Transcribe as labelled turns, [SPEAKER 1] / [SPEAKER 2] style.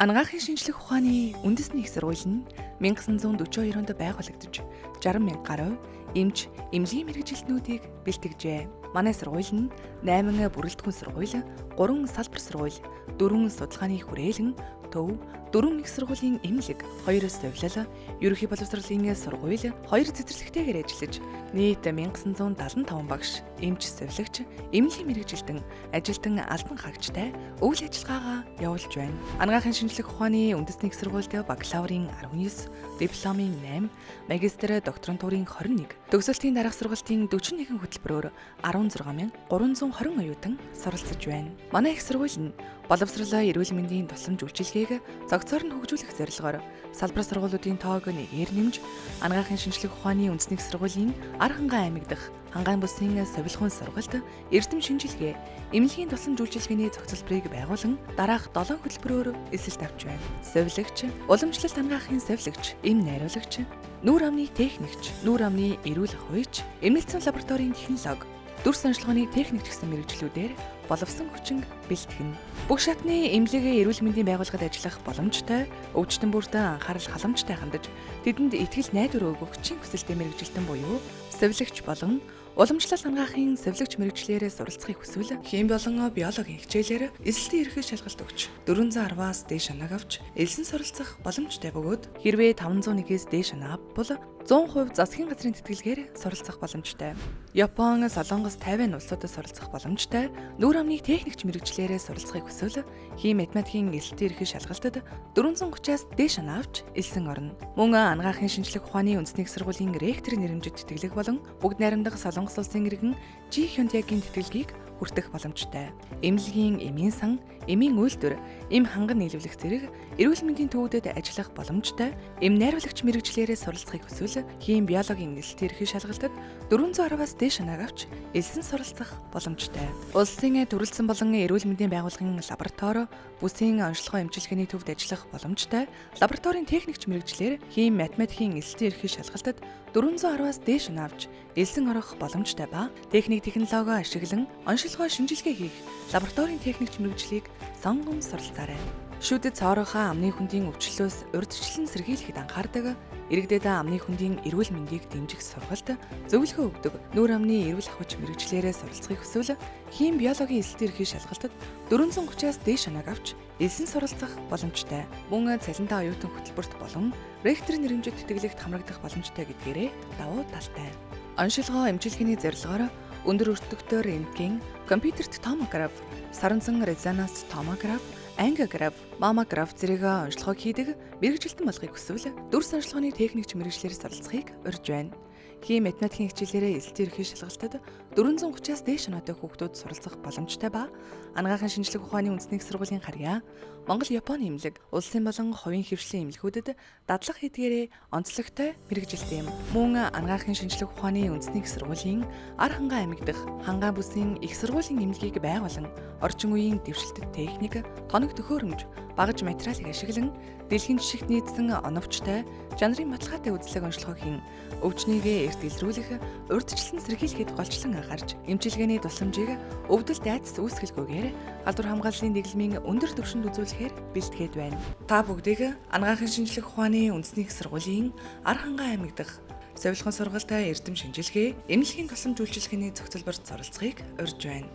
[SPEAKER 1] Анагаахын шинжлэх ухааны үндэсний их сургууль нь 1942 онд байгуулагдаж 60 мянга гаруй эмч, эмнэлгийн мэргэжилтнүүдийг бэлтгэжээ. Манай сургууль нь 8 бүрэлдэхүүн сургууль, 3 салбар сургууль, 4 судалгааны хүрээлэн, төв, 4 их сургуулийн эмнэлэг, 2 сувилал, ерөнхий боловсролын сургууль, 2 цэцэрлэгтэйгээр ажиллаж нийт 1975 багш, эмч, сувилагч, эмнэлгийн мэргэжилтэн, ажилтан албан хаагчтай үйл ажиллагаагаа явуулж байна. Анагаахын шинжлэх ухааны үндэсний их сургуульд бакалаврын 19, дипломын 8, магистр, докторантурын 21, төгсөлтийн дараах сургалтын 41 хөтөлбөрөөр 16320 оюутан суралцж байна. Манай их сургууль нь боловсролоо эрүүл мэндийн тусламж үйлчилгээг зохицоор нь хөгжүүлэх зорилгоор салбар сургуулиудын тоог нэгээр нэмж анагаахын шинжлэх ухааны үндэсний их сургуулийн Архангай аймаг дахь Хангаан бүсийн сувилахуйн сургалт эрдэм шинжилгээ, эмнэлгийн тусламж үйлчилгээний зохицолборыг байгуулан дараах 7 хөтөлбөрөөр элсэлт авч байна. Сувилагч, уламжлалт анагаахын сувилагч, эм найруулагч, нүүр амны техникч, нүүр амны эрүүл ахуйч, эмнэлцэн лабораторийн технологи, дүрс онцлогооны техникч гэсэн мэргэжлүүдээр боловсон хүчин бэлтгэнэ. Бүх шатны эмнэлгийн эрүүл мэндийн байгууллагад ажиллах боломжтой, өвчтөн бүртээ анхаарал халамжтай хандаж, тэдэнд итгэл найдвар өгөх чин хүсэлтэй мэргэжилтэн буюу сувилагч болон уламжлал анагаахын сувилагч мэргэжлээрээ суралцахыг хүсвэл хим болон биологийн хичээлээр элсэлтийн ерхий шалгалт өгч 410-аас дээш оног авч элсэн суралцах боломжтой бөгөөд хэрвээ 501-ээс дээш оноо авбал 100% засгийн газрын тэтгэлгээр суралцах боломжтой. Япон, Солонгос, Тайвань улсуудад суралцах боломжтой. Нүүр амны техникч мэргэжлээрээ суралцахыг хүсвэл хим математикийн элсэлтийн ерхий шалгалтад 430-аас дээш оноо авч элсэн орно. Мөн анагаахын шинжлэх ухааны үндэсний их сургуулийн ректор нэрэмжит тэтгэлэг болон бүгд найрамдах Солонгос улсын иргэн Жи Хюнтягийн тэтгэлгийг хүртэх боломжтой. Эмнэлгийн эмийн сан, эмийн үйлдвэр, эм ханган нийлүүлэх зэрэг эрүүл мэндийн төвүүдэд ажиллах боломжтой. Эм найруулагч мэргэжлээрээ суралцахыг хүсвэл хим биологийн элсэлтийн ерхий шалгалтад 410-аас дээш оног авч элсэн суралцах боломжтой. Улсын төрөлцсөн болон эрүүл мэндийн байгууллагын лаборатори, бүсийн онцлогоо эмчилгээний төвд ажиллах боломжтой. Лабораторийн техникч мэргэжлээр хим математикийн элсэлтийн ерхий шалгалтад 410-аас дээш оноо авч элсэн орох боломжтой ба техник технологи ашиглан онцлогоо шинжилгээ хийх лабораторийн техникч мэргэжлийг сонгон суралцаарай. Шүдэд цоорохоо амны хөндийн өвчлөлөөс урьдчилан сэргийлэхэд анхаардаг, иргэдэд амны хөндийн эрүүл мэндийг дэмжих сургалт, зөвлөгөө өгдөг нүүр амны эрүүл ахуйч мэргэжлээрээ суралцахыг хүсвэл хим биологийн элсэлтийн ерхий шалгалтад 430-аас дээш оног авч элсэн суралцах боломжтой. Мөн цалинтай оюутан хөтөлбөрт болон ректорын нэрэмжит тэтгэлэгт хамрагдах боломжтой гэдгээрээ давуу талтай. Оншилгоо эмчилгээний зорилгоор өндөр өртөгтэй рентген, компьютерт томограф, сарансан резонанс томограф, ангиограф, маммограф зэрэг онцлогоо хийдэг мэргэжилтэн болохыг хүсвэл дүрс онцлогооны техникч мэргэжлээр суралцахыг урьж байна. Хим математикийн хичээлээрээ элсэлтийн ерхий шалгалтад 430-аас дээш оноотой хүүхдүүд суралцах боломжтой ба анагаахын шинжлэх ухааны үндэсний их сургуулийн харьяа, Монгол Японы эмнэлэг, улсын болон хувийн хэвшлийн эмнэлгүүдэд дадлага хийдгээрээ онцлогтой мэргэжилт юм. Мөн анагаахын шинжлэх ухааны үндэсний их сургуулийн Архангай аймаг дахь Хангаан бүсийн их сургуулийн эмнэлгийг байгуулан орчин үеийн дэвшилтэт техник, тоног төхөөрөмж, багаж материалыг ашиглан дэлхийн жишгт нийцсэн оновчтой, чанарын баталгаатай үзлэг онцлогоо хийн өвчнийгээ эрт илрүүлэх, урьдчилан сэргийлэхэд голчлон анхаарч эмчилгээний тусламжийг өвдөлт айдас үүсгэлгүйгээр гадуур хамгааллын дэглэмийн өндөр түвшинд үзүүлэхээр бэлтгээд байна. Та бүгдийг анагаахын шинжлэх ухааны үндэсний их сургуулийн Архангай аймаг дахь сувилахуйн сургалтай эрдэм шинжилгээ, эмнэлгийн тусламж үйлчилгээний зохицолборт суралцахыг урьж байна.